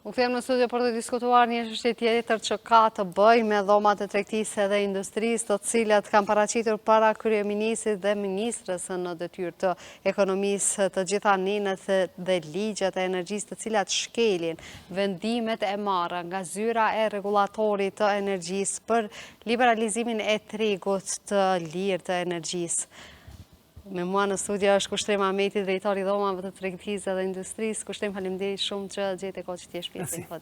U kthyem në studio për të diskutuar një çështje tjetër që ka të bëjë me dhomat e tregtisë dhe industrisë, të cilat kanë paraqitur para kryeministrit dhe ministres në detyrë të ekonomisë të gjitha nenet dhe ligjet e energjisë të cilat shkelin vendimet e marra nga zyra e rregullatorit të energjisë për liberalizimin e tregut të lirë të energjisë. Me mua në studio është Kushtrim Ahmeti, drejtor i dhomave të tregtisë dhe industrisë. Kushtrim, faleminderit shumë që gjete kohë që të jesh pjesë e Info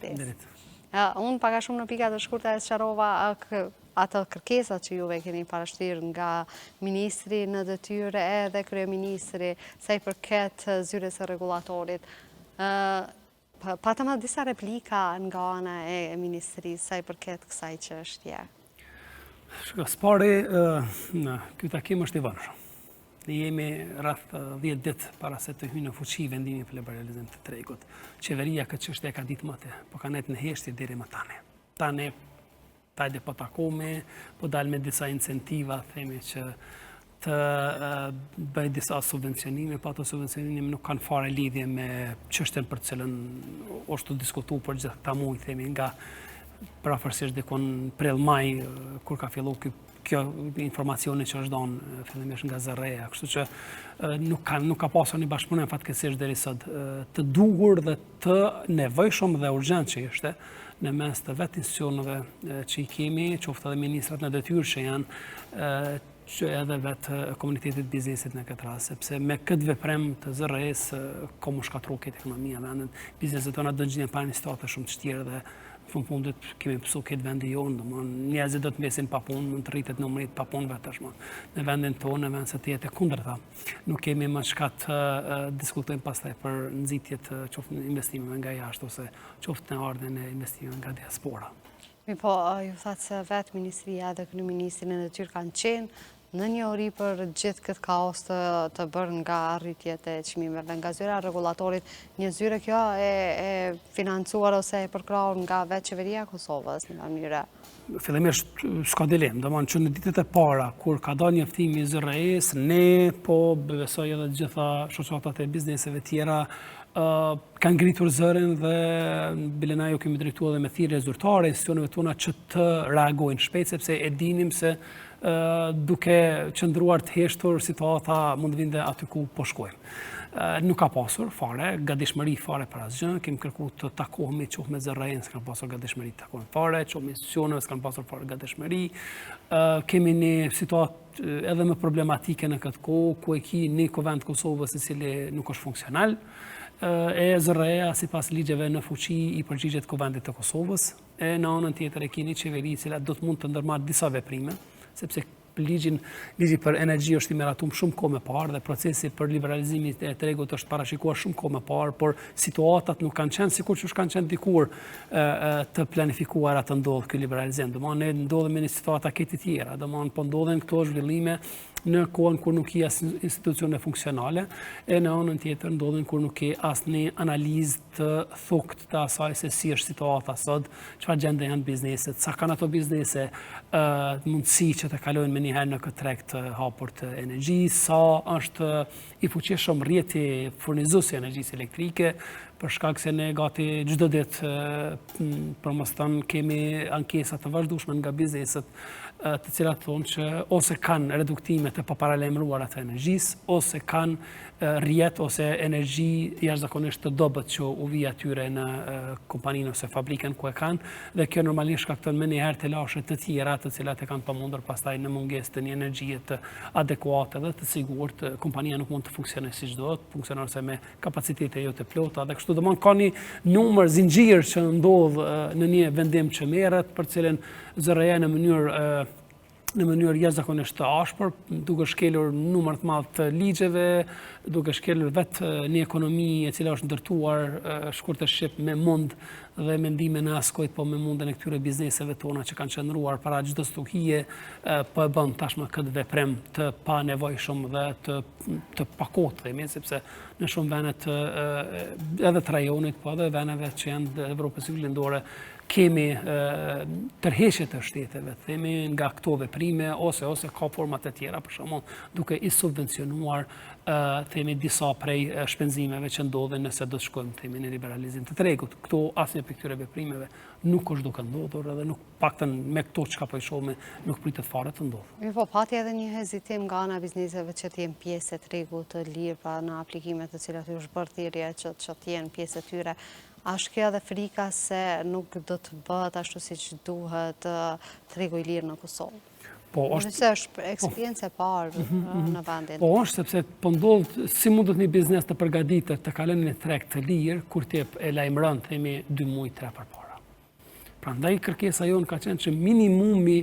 Unë pak a shumë në pika të shkurta e sqarova ato kërkesa që juve keni parashtirë nga ministri në detyrë edhe kryeministri sa i përket zyrës së rregullatorit. Patëm edhe disa replika nga ana e ministrisë sa i përket kësaj çështje. Shiko, së pari, ky takim është i vonshëm. Ne jemi rreth 10 ditë para se të hyjë në fuqi vendimi për liberalizim të tregut. Qeveria këtë çështje e ka ditë moti, po ka nejtë në heshtje deri më tani. Tani Hajde po takohemi, po dal me disa incentiva, themi që të bëj disa subvencionime, po ato subvencionime nuk kanë fare lidhje me çështjen për të cilën është tu diskutu për gjithë këta muj, themi nga përafërsisht dikun prill maj, kur ka fillu ky kjo informacioni që është dhënë fillimisht nga ZRRE-ja, kështu që nuk ka nuk ka pasur një bashkëpunim fatkeqësisht deri sot të duhur dhe të nevojshëm dhe urgjent që ishte në mes të vetë institucioneve që i kemi, qoftë edhe ministrat në detyrë që janë që edhe vetë komunitetit biznesit në këtë rast, sepse me këtë veprim të ZRRE-së ka m'u shkatërru krejt ekonomia e vendit, bizneset tona do të gjenden para një situate shumë të vështirë dhe në fund fundit kemi pësu krejt vendi jonë, domethënë njerëzit do të mbesin pa punë, mund të rritet numri i të papunëve tashmë në vendin tonë, në vend se të jetë e kundërta. Nuk kemi më çka të diskutojmë pastaj për nxitje të qoftë investimeve nga jashtë ose qoftë në ardhjen e investimeve nga diaspora. Mirëpo, ju thatë se vetë ministria dhe kryeministri në detyrë kanë qenë në njohuri për gjithë këtë kaos të, të bërë nga rritjet e çmimeve, nga zyra e rregullatorit, një zyre kjo e, e financuar ose e përkrahur nga vetë qeveria e Kosovës, në mënyrë. Fillimisht, s'ka dilemë, domethënë që në ditët e para, kur ka dalë njoftimi i ZRRE-së, ne, po besoj edhe të gjitha shoqatat e bizneseve tjera, kanë ngritur zërin dhe bile na ju kemi drejtu edhe me thirrje zyrtare institucioneve tona që të reagojnë shpejt, sepse e dinim se duke qëndruar të heshtur, situata mund të vinte aty ku po shkojmë. Nuk ka pasur fare, gatishmëri fare për asgjë, kemi kërku të takohemi qoftë me ZRRE-në, s'kanë pasur gatishmëri të takohemi fare, qoftë me institucioneve, s'kanë pasur fare gatishmëri. Kemi një situatë edhe më problematike në këtë kohë, ku e ki një kuvend të Kosovës i cili nuk është funksional, e ZRRE-ja sipas ligjeve në fuqi i përgjigjet kuvendit të Kosovës, e në anën tjetër e ki një qeveri e cila do të mund të ndërmarrë disa veprime, sepse ligjin, ligji për energji është i miratum shumë kohë më parë dhe procesi për liberalizimin e tregut është parashikuar shumë kohë më parë, por situatat nuk kanë qenë sikur që kanë qenë dikur të planifikuara të ndodhë ky liberalizim. Domethënë ne ndodhemi në situata krejt të tjera, domethënë po ndodhin këto zhvillime në kohën kur nuk ke as institucione funksionale, e në anën tjetër ndodhin kur nuk ke asnjë analizë të thuktë të asaj se si është situata sot, çfarë gjendje janë bizneset, sa kanë ato biznese mundësi që të kalojnë menjëherë në këtë treg të hapur të energjisë, sa është i fuqishëm rrjeti furnizues i energjisë elektrike, për shkak se ne gati çdo ditë për mos thënë kemi ankesa të vazhdueshme nga bizneset të cilat thonë që ose kanë reduktime të paparalajmëruara të energjisë, ose kanë rrjet ose energji jashtëzakonisht të dobët që u vjen atyre në kompaninë ose fabrikën ku e kanë dhe kjo normalisht shkakton menjëherë telashe të tjera të cilat e kanë pamundur pastaj në mungesë të një energjie të adekuate dhe të sigurt, kompania nuk mund të funksionojë siç duhet, funksionon ose me kapacitete jo të plota dhe kështu domethënë ka një numër zinxhir që ndodh në një vendim që merret për cilin ZRRE-ja në mënyrë në mënyrë jashtëzakonisht të ashpër, duke shkelur numër të madh të ligjeve, duke shkelur vetë një ekonomi e cila është ndërtuar shkurt e shqip me mund dhe me ndihmën e askujt, po me mundin e këtyre bizneseve tona që kanë qëndruar para çdo stuhie, po e bën tashmë këtë veprim të panevojshëm dhe të të pakohë, themi, sepse në shumë vende të edhe të rajonit, po edhe vendeve që janë të Evropës Juglindore, kemi tërheqje të shteteve, themi nga këto veprime, ose ose ka forma të tjera, për shembull, duke i subvencionuar themi disa prej shpenzimeve që ndodhin nëse do të shkojmë themi në liberalizim të tregut. Këto asnjë prej këtyre veprimeve nuk është duke ndodhur edhe nuk paktën me këto çka po i shohim nuk pritet fare të ndodhë. Mirëpo, pati edhe një hezitim nga ana e bizneseve që të jenë pjesë e tregut të lirë, pra në aplikimet të cilat ju është bërë thirrje që, që të jenë pjesë e tyre. A është kjo edhe frika se nuk do të bëhet ashtu siç duhet tregu i lirë në Kosovë? Po, është... Nëse është po. eksperiencë e parë mhm, mhm. në vendin. Po, është sepse po ndodh, si mundet një biznes të përgatitet të kalon në treg të lirë, kur ti e lajmëron, themi, 2 muaj, 3 përpara. Prandaj kërkesa jonë ka qenë që minimumi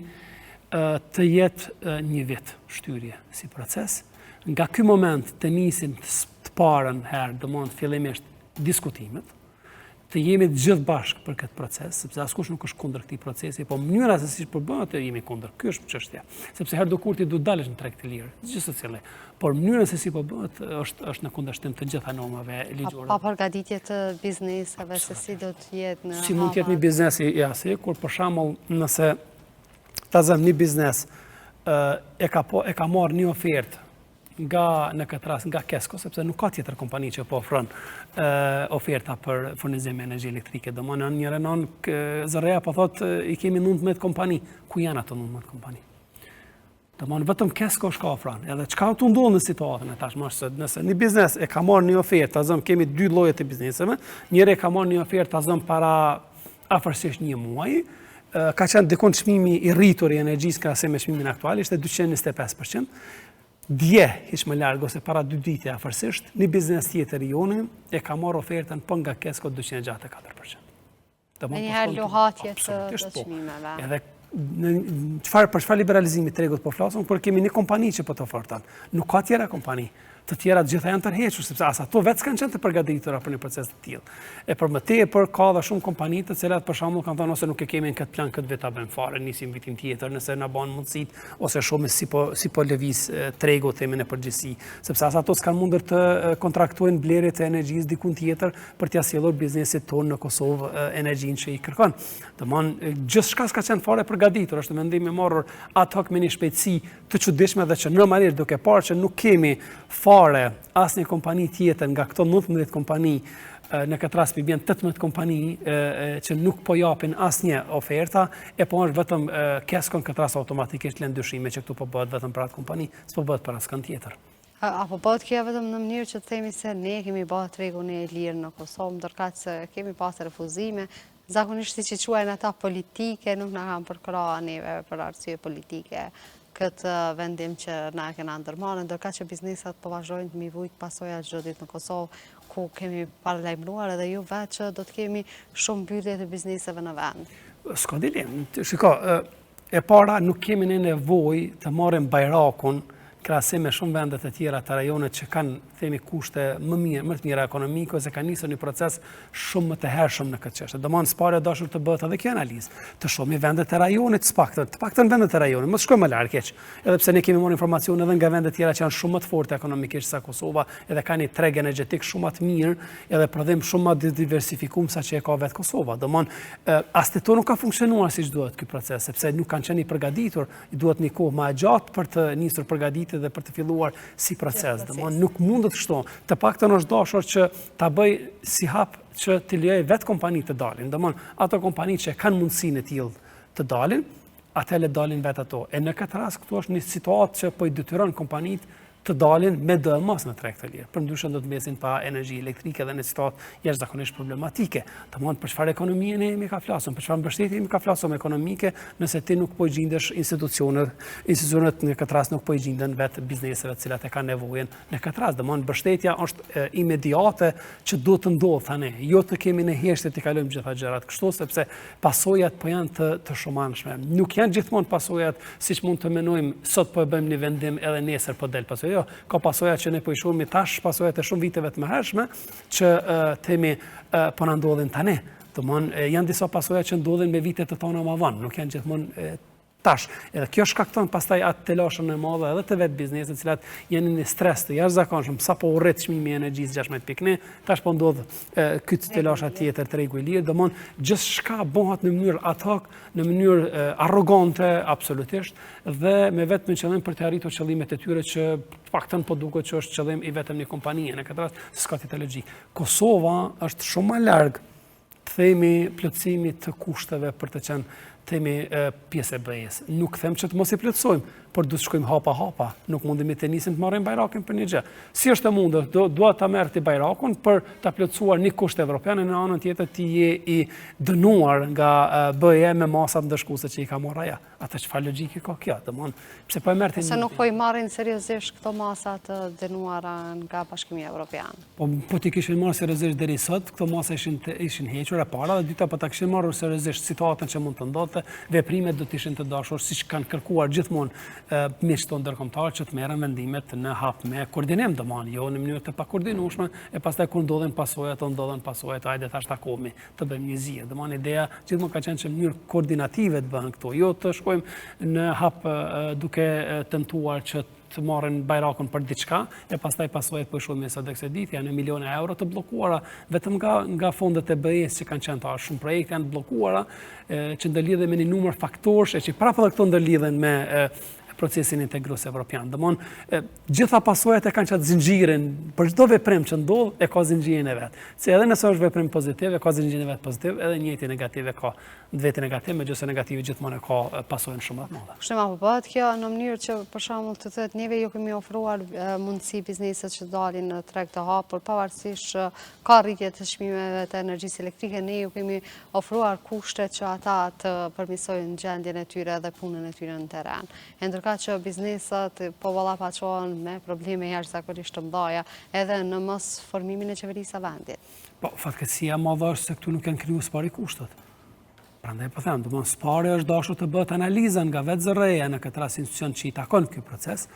të jetë një vit shtyrje si proces. Nga ky moment të nisin të parën herë, domethënë fillimisht diskutimet, të jemi të gjithë bashkë për këtë proces, sepse askush nuk është kundër këtij procesi, po mënyra se si po bëhet jemi kundër. Kjo është çështja. Sepse herëdokur ti duhet dalësh në treg të lirë, gjithsecili. Por mënyra se si po bëhet është është në kundërshtim të gjitha normave ligjore. Pa përgatitje të bizneseve se si do të jetë në Si mund të jetë një biznes i asi, kur për shembull nëse ta zëmë një biznes e ka po e ka marrë një ofertë nga në këtë rast nga Kesko, sepse nuk ka tjetër kompani që po ofron oferta për furnizim me energji elektrike. Domethënë në njërën anë ZRRE-ja po thotë i kemi 19 kompani. Ku janë ato 19 kompani? Domethënë vetëm Kesko është ka ofron. Edhe çka tu ndodhë në situatën e tashmë është se nëse një biznes e ka marrë një ofertë, ta zëmë kemi dy lloje të bizneseve, njëri e ka marrë një ofertë, ta zëmë para afërsisht një muaj, ka qenë dikun çmimi i rritur i energjisë krahasim me çmimin aktual, ishte 225%. Dje, hiç më larg, ose para dy dite afërsisht, një biznes tjetër i joni e ka marrë ofertën po nga Kesko 264%. Dhe një herë luhatje të po. çmimeve. Edhe në çfarë për çfarë liberalizimi tregut po flasim, kur kemi një kompani që po të oferton. Nuk ka tjera kompani. Të tjera të gjitha janë tërhequr, sepse as ato vetë s'kanë qenë të përgatitura për një proces të tillë. E për më tepër ka dhe shumë kompani të cilat për shembull kanë thënë ose nuk e kemi në këtë plan këtë vit ta bëjmë fare, nisim vitin tjetër nëse na bën mundësitë ose shohim si po si po lëviz tregu themi në përgjithësi, sepse as ato s'kanë mundur të kontraktojnë blerje të energjisë diku tjetër për t'ia sjellur biznesit tonë në Kosovë energjinë që i kërkon. Domthon gjithçka s'ka qenë fare përgatitur, është vendim i marrur ad hoc me një shpejtësi të çuditshme dhe që normalisht duke parë që nuk kemi fare asnjë kompani tjetër nga këto 19 kompani në këtë rast i bjen 18 kompani që nuk po japin asnjë oferta, e po është vetëm Kesko në këtë rast automatikisht lën dyshime që këtu po bëhet vetëm për atë kompani, s'po bëhet për askënd tjetër. A po bëhet kjo vetëm në mënyrë që të themi se ne kemi bërë tregun e lirë në Kosovë, ndërkaq se kemi pas refuzime, Zakonisht siç i quajnë ata politike, nuk na kanë përkrah neve për arsye politike këtë vendim që na e kena ndërmarrë, ndërkaq që biznesat po vazhdojnë të mi vujtë pasojat çdo ditë në Kosovë, ku kemi paralajmëruar edhe ju vetë që do të kemi shumë mbyllje të bizneseve në vend. S'ka dilemë. Shiko, E para, nuk kemi ne nevojë të marrim bajrakun krahasim me shumë vende të tjera të rajonit që kanë, themi, kushte më mirë, më të mira ekonomike ose kanë nisur një proces shumë më të hershëm në këtë çështje. Domthon s'pari dashur të bëhet edhe kjo analizë. Të shohim vendet e rajonit, së paktën, të paktën vendet e rajonit, mos shkojmë më larg keq. Edhe pse ne kemi marrë informacione edhe nga vende të tjera që janë shumë më të forta ekonomikisht se Kosova, edhe kanë një treg energjetik shumë më të mirë, edhe prodhim shumë më të diversifikuar sa që e ka vetë Kosova. Domthon As te to nuk ka funksionuar siç duhet ky proces, sepse nuk kanë qenë i përgatitur, i duhet një kohë më e gjatë për të nisur përgatitjet dhe për të filluar si proces. Domthon nuk mundet kështu. Të paktën është dashur që ta bëj si hap që t'i lejoj vetë kompanitë të dalin. Domthon ato kompani që kanë mundësinë e tillë të dalin, atëherë le dalin vetë ato. E në këtë rast këtu është një situatë që po i detyron kompanitë të dalin me doemos në treg të lirë. Përndryshe do të mbesin pa energji elektrike dhe në situatë jashtëzakonisht problematike. Domthon për çfarë ekonomie ne jemi ka flasëm, për çfarë mbështetje jemi ka flasëm ekonomike, nëse ti nuk po i gjindesh institucionet, institucionet në këtë rast nuk po i gjinden vetë bizneseve të cilat e kanë nevojën në këtë rast. Domthon mbështetja është imediate që duhet të ndodhë tani, jo të kemi në heshtje të kalojmë gjitha gjërat kështu sepse pasojat po janë të të shumanshme. Nuk janë gjithmonë pasojat siç mund të menojmë, sot po e bëjmë një vendim edhe nesër po del pasoja. Jo, ka pasoja që ne po i shohim tash, pasojat e shumë viteve të mëhershme që themi po na ndodhin tani. Domthon janë disa pasoja që ndodhin me vite të tona më vonë, nuk janë gjithmonë. Tash, edhe kjo shkakton pastaj atë telashën e madhe edhe te vetë bizneset, të cilat janë në një stres të jashtëzakonshëm, sapo u rrit çmimi i energjisë 16.1, tash po ndodh këtë telasha tjetër tregu i lirë, domthon gjithçka bëhet në mënyrë ad hoc, në mënyrë arrogante absolutisht dhe me vetëm qëllim për të arritur qëllimet e tyre që të paktën po duket që është qëllim i vetëm një kompanie në këtë rast, s'ka tjetër logjikë. Kosova është shumë më larg të themi plotësimit të kushteve për të qenë themi pjesë e BE-së. Nuk them që të mos i plotësojmë, por duhet të shkojmë hapa hapa. Nuk mundemi të nisim të marrim bajrakun për një gjë. Si është e mundur, do dua ta merr ti bajrakun për ta plotësuar një kusht evropian e në anën tjetër ti je i dënuar nga BE me masat ndëshkuese që i ka marrë ajo. Atë çfarë logjike ka kjo? Domthon, pse po e merr ti? Se nuk po i marrin seriozisht këto masa të dënuara nga Bashkimi Evropian. Po po t'i kishin marrë seriozisht deri sot, këto masa ishin të, ishin hequr e para dhe dyta po ta kishin marrë seriozisht situatën që mund të ndodhte, veprimet do të ishin të dashur siç kanë kërkuar gjithmonë miqtë tonë ndërkombëtarë që të merren vendimet në hap me koordinim, domthon, jo në mënyrë të pakoordinueshme, e pastaj kur ndodhin pasojat, ndodhin pasojat, hajde tash takohemi të bëjmë një zgjidhje. Domthon ideja gjithmonë ka qenë që në mënyrë koordinative të bëhen këto, jo të shkojmë në hap duke tentuar që të marrin bajrakun për diçka, e pastaj pasojat po i shohim sot e kësaj dite, janë miliona euro të bllokuara vetëm nga nga fondet e BE-së që kanë qenë tash shumë projekte janë të bllokuara që ndërlidhen me një numër faktorësh e që prapë edhe këto ndërlidhen me procesin integrues evropian. Domthon, gjitha pasojat e kanë qatë zinxhirin, për çdo veprim që ndodh, e ka zinxhirin e vet. Se edhe nëse është veprim pozitiv, e ka zinxhirin e vet pozitiv, edhe njëjti negativ e ka vetë negativ, megjithëse negativi gjithmonë e ka pasojën shumë më të madhe. Kështu ma po bëhet kjo në mënyrë që për shembull të thotë neve ju kemi ofruar mundësi bizneset që dalin në treg të hapur, pavarësisht që ka rritje të çmimeve të energjisë elektrike, ne ju kemi ofruar kushte që ata të përmirësojnë gjendjen e tyre dhe punën e tyre në terren. E ndërkaq që bizneset po ballafaqohen me probleme jashtëzakonisht të mëdha edhe në mos formimin e qeverisë së vendit. Po, fatkeqësia e madhe është se këtu nuk janë kriju s'pari kushtet. Prandaj po them, domthon s'pari është dashur të bëhet analiza nga vetë ZRRE-ja në këtë rast institucion që i takon ky proces,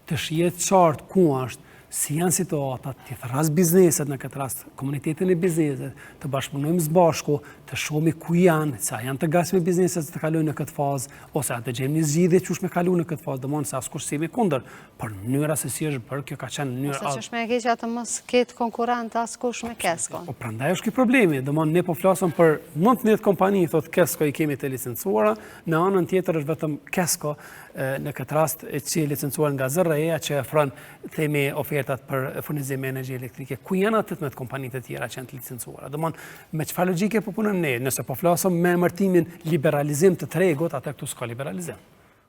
të shihet qartë ku është, si janë situatat, t'i thërras bizneset në këtë rast, komunitetin e bizneset, të bashkëpunojmë së bashku, të shohim ku janë, sa janë të gatshme bizneset të kalojnë në këtë fazë, ose a të gjejmë një zgjidhje qysh me kalu në këtë fazë, domthon se askush s'jemi kundër, por mënyra se si është bërë, kjo ka qenë mënyrë... Ose që është më e keqja të mos ketë konkurrent askush me Kesko. Po prandaj është ky problemi, domthon ne po flasim për 19 kompani, thotë Kesko i kemi të licencuara, në anën tjetër është vetëm Kesko në këtë rast e që e licencuar nga ZRRE-ja që ofron themi ofertat për furnizim me energji elektrike. Ku janë ato 18 kompani të tjera që janë të licencuara? Domthon, me çfarë logjike po punojmë ne? Nëse po flasim me emërtimin liberalizim të tregut, atë këtu s'ka liberalizim.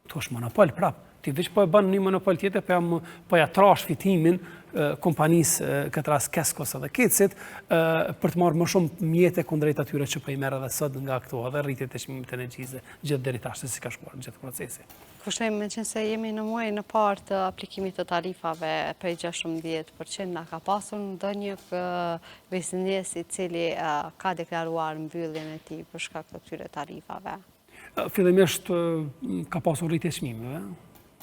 Këtu është monopol prap. Ti veç po e bën një monopol tjetër, po ja po ja trash fitimin kompanisë këtë rast Keskos edhe Kecit për të marrë më shumë mjete kundrejt atyre që po i merr edhe sot nga këto edhe rritjet e çmimit të energjisë gjithë deri tash se si ka shkuar gjithë procesi. Kushtrim, meqenëse jemi në muajin e parë të aplikimit të tarifave prej 16%, a ka pasur ndonjë biznes i cili ka deklaruar mbylljen e tij për shkak të këtyre tarifave? Fillimisht ka pasur rritje çmimeve,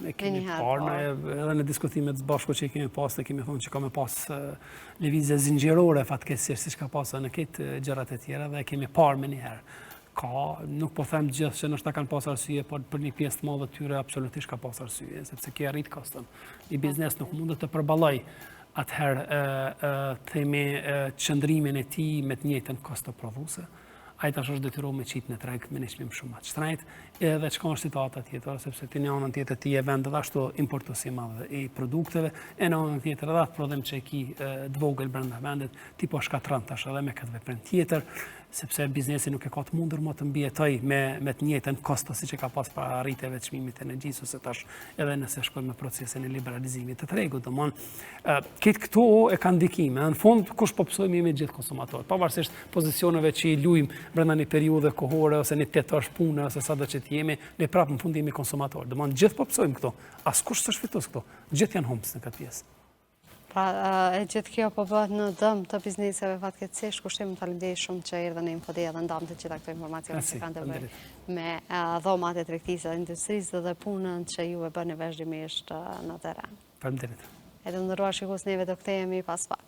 E kemi parë, po. edhe në diskutimet së bashku që i kemi pas, ne kemi thonë që ka me pas lëvizje zinxhirore fatkeqësisht, siç ka pas në këtë gjërat e tjera, dhe e kemi parë menjëherë. Ka, nuk po them gjithë që ndoshta kanë pas arsye, por për një pjesë të madhe të tyre absolutisht ka pas arsye, sepse kjo e rrit koston. Një biznes nuk mundet të përballojë atëherë themi qëndrimin e tij me të njëjtën kosto prodhuese ai tash është detyruar me qitë në treg me një çmim shumë më të shtrenjtë, edhe çka është situata tjetër, sepse ti në anën tjetër ti je vend edhe ashtu importues i madh i produkteve, e në anën tjetër edhe atë prodhim që e ki të vogël brenda vendit, ti po shkatërron tash edhe me këtë veprim tjetër, sepse biznesi nuk e ka të mundur më të mbijetojë me me të njëjtën kosto siç e ka pas para rritjeve të çmimit të energjisë ose tash edhe nëse shkojmë me procesin e liberalizimit të tregut, domthon Këtë këto e kanë ndikime. Në fund, kush po pësojmë jemi gjithë konsumatorët. Pavarësisht pozicioneve që i lujmë brenda një periudhe kohore ose një tetë pune ose sado që të jemi, ne prapë në fund jemi konsumatorë. Domthon gjithë po pësojmë këto. Askush s'është fitues këto. Gjithë janë humbës në këtë pjesë. Pra, e gjithë kjo po bëhet në dëm të bizneseve fatkeqësisht, Kushtrim faleminderit shumë që erdhe në Info Day dhe ndamë të gjitha këto informacione që kanë të bëjnë me dhomat e tregtisë dhe industrisë dhe punën që ju e bëni vazhdimisht në terren. Faleminderit. E të nderuar shikues neve do kthehemi pas pak.